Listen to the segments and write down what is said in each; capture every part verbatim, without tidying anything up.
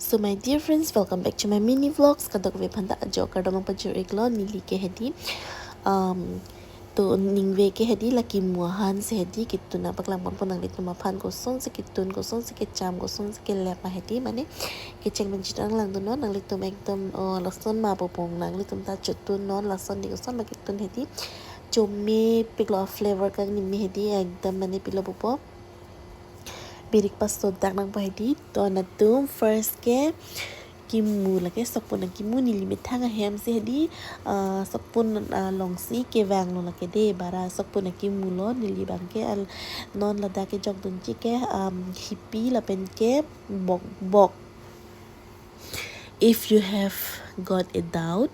So my dear friends, welcome back to my mini vlogs. Kadokave aphanta ajo kardom pajir-iklo. Neli ke hedi, um, to ningve ke hedi la kimu ahan si hedi kitun nangpaklang ponpo nanglitum aphan, kosonsi kitun, kosonsi kecham, kosonsi kelep ma hedi, mane kecheng pen chitang langdunnon nanglitum ekdom, oh, lason ma pu pong, nanglitum ta chotun non lason hedi, koson ma kitun hedi. Chomepiklo, flavor kangneme hedi ekdom, mane pilo pupo. Birik paso dak nangpo hedi. To nangtum first ke kimu, lake sokpon akimu, neli methang ahem si hedi, ah, sokpon, ah, alongsi kevanglo lake de, bara sokpon akimulo. Neli abangke al-, non ladak kejokdunji ke, um, hipi lapen ke bokbok. If you have got a doubt,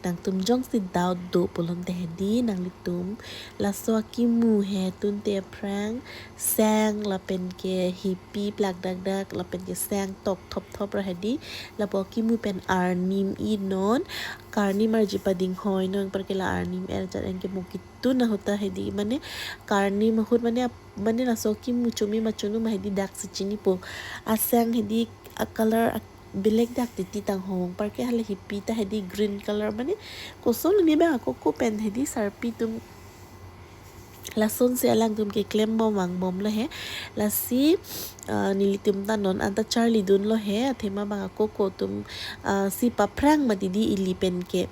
nangtum jongsi doubt do pulote hedi, nanglitum laso akimu he tunte aphrang sang lapen ke hipi plak dakdak lapen ke sang tok thopthop ra hedi, lapu akimu pen arnim i non, karnim arji pading hoi non, anparke la arnim erjat anke mo kitun ahut ta hedi, mane karnim ahut, mane ap-, mane laso kimu chome ma chono ma hedi daksi chinipo. Asang hedi a-color a-, belek dak titi tang hong, anparke hala hipi ta hedi green color, mane koson ne bang akoko pen hedi sarpi atum lasonsi alangtum keklem bom vangbomlo he. Lasi, ah, nelitum ta non anta charlidunlo he, athema bang akoko atum, ah, si paphrang mati di ili pen ke,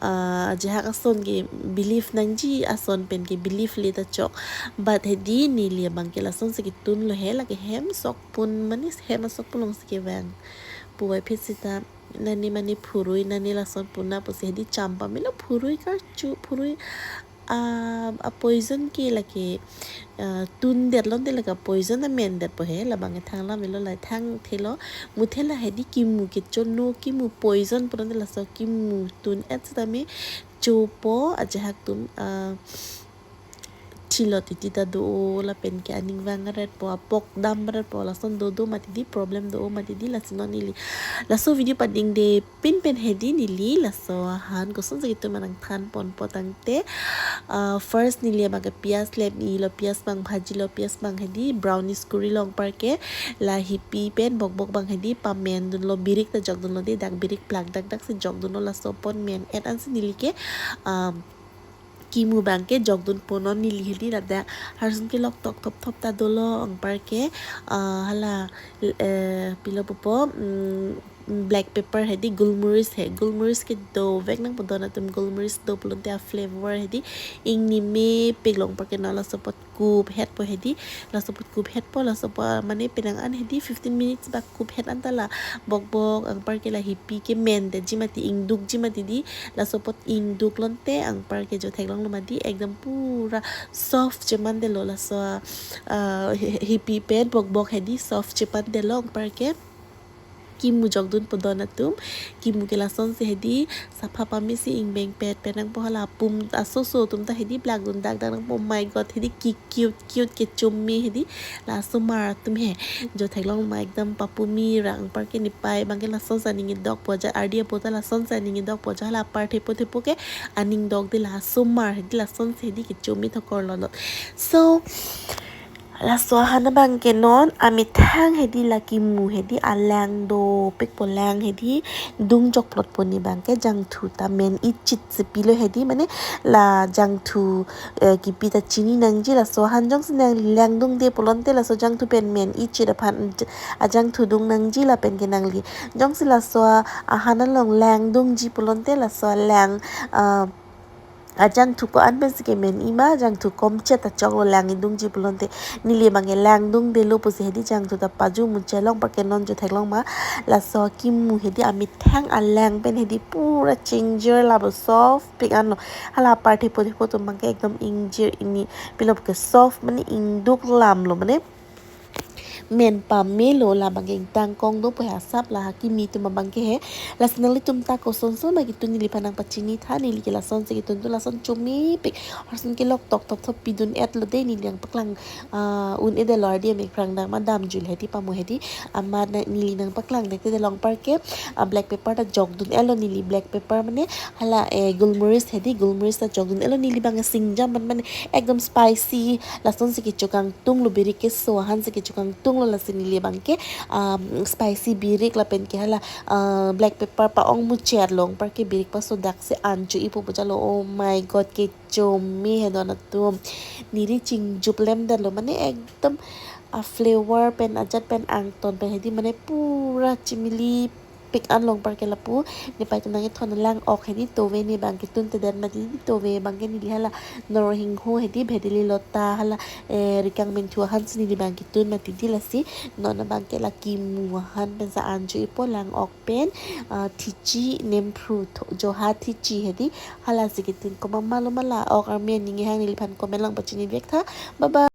ah, ajahak ason ke believe nangji ason pen ke believe le ta chok. But hedi neli abangke lasonsi kitunlo he, lake hem sokpon, mane hem asokpon alongsi kevang puvoiphit sita, nani mane phurui, nani lason puna pusi hedi cham pamelo, phurui karchu, phurui, ah, a poison ke lake, ah, tun detlo, de lake poison amen detpo he, labang thang lamelo, la thang thelo, muthe la hedi kimu kechono, kimu poison pulote laso kimu tun-et sitame chopo, ajahak atum, ah, thilo titi ta do, lapen ke aning vang aretpo, apok dam aretpo, lason do do mati di, problem do mati di, lasi non neli laso video padingde pin pen hedi neli laso ahan kosonsi kitu ma nangthan ponpo tangte, ah, first neli abangke pias lep-ilo, pias abang bhajilo, pias abang hedi brownish kurilo, anparke la hipi pen bokbok abang hedi pamendunlo, birik ta jokdunlo de, dak birik plak dakdaksi jokdunlo, laso apot men-et ansi neli ke, um, kimu abangke jokdun ponon neli hedi, ladak harsun kelok tok thopthop ta dolo, anparke, ah, hala, eh, pilo pupo, mm, black pepper hedi, gulmoris he, gulmoris ke dovek nangpo, don atum gulmoris do pulote a flavor hedi ingni mepiklo, anparke non laso apot kuphetpo hedi, laso apot kuphetpo, laso apot mane penang an hedi fifteen minutes bak kuphet anta la bokbok, anparke la hipi ke mendetji mati, ingdukji mati di, laso apot ingduk lote anparke jo theklonglo mati di, ekdom pura soft chemandetlo laso, ah, hi-, hipi pen bokbok hedi soft chemandetlo, anparke kimu jokdunpo don atum. Kimu ke lasonsi hedi sapha pamesi ingbeng pet pet nangpo, hala apum asoso atum ta hedi plakdun dakdak nangpo, my God, hedi ki cute cute kechome hedi la asomar atum he, jo theklong ma ekdom papumi ra, anparke nepei abangke lasonsi aning kedokpo, ja ardi apo ta lasonsi aning kedokpo, ja hala apar thepo thepo ke aning dokde, la asomar hedi lasonsi hedi kechome thokor lolo. So laso ahan abangke non amethang hedi la kimu hedi alang dopikpo, lang hedi dungjok plotpo, ne abangke jangthu ta men-i chitsi pilo hedi, mane la jangthu, eh, kipi ta chini nangji, laso ahan jongsi nangli lang dungde pulote laso jangthu pen men-i chit aphan j-, ajangthu dung nangji, lapen ke nangli jongsi laso ahan along lang dungji pulote laso lang, ah, ajangthu ko-an pensi kemen-i ma, jangthu komchet ta choklo lang-i dungji pulote. Neli abangke lang dungdelo pusi hedi jangthu ta paju muchelong, anparke non jo theklong ma laso kimu hedi amethang alang pen hedi pura changer labo, soft pik anlo. Hala apar thepo thepo atum abangke ekdom ingjir, ingni pilo ke soft, mane ingduk lamlo, mane men pamelo, la abangke ingtang kong dopo he asap la kimi atum abangke he. Lasi nanglitum ta kosonson ma kitu neliphan nangpachini tha, neli ke lasonsi kituntu, lason chomepik, harsun kelok tok thopthop pidun-etlo de, neli nangpaklang, ah, un-edetlo, ardi amek phrang dang ma damjul hedi pamo hedi, amat na neli nangpaklang dektedetlo, anparke, ah, black pepper ta jokdun-etlo neli, black pepper mane hala, eh, gulmoris hedi, gulmoris ta jokdun-etlo neli, abang singjam man mane ekdom spicy, lasonsi kecho kangtunglo, birik keso ahansi kecho kangtung. lo, lasi neli abangke, um, spicy birik lapen ke hala, uh, black pepper pa-ong mucher long apar ke birik pasodak si ancho ipo pu jalo. Oh my God, kechomi he don atum. Neli chingjup lemdetlo, mane ekdom a flavor pen ajat pen angton pen hedi mane pura chimili pik an long apar ke lapu. Nepei atum nangkethon lang ok hedi tove ne abangke tuntedet mati di, tove abangke neli hala norhingho hedi bhedili lota hala, eh, rikang menthu ahan si neli abangke tun mati di, lasi non abangke la kimu ahan pen sa ancho ipo lang ok pen, ah, thichi nempru tho-, joha thichi hedi hala si ketun komat ma lo ma la ok arme aning hang neliphan comment lang pachini vek tha. Bye bye.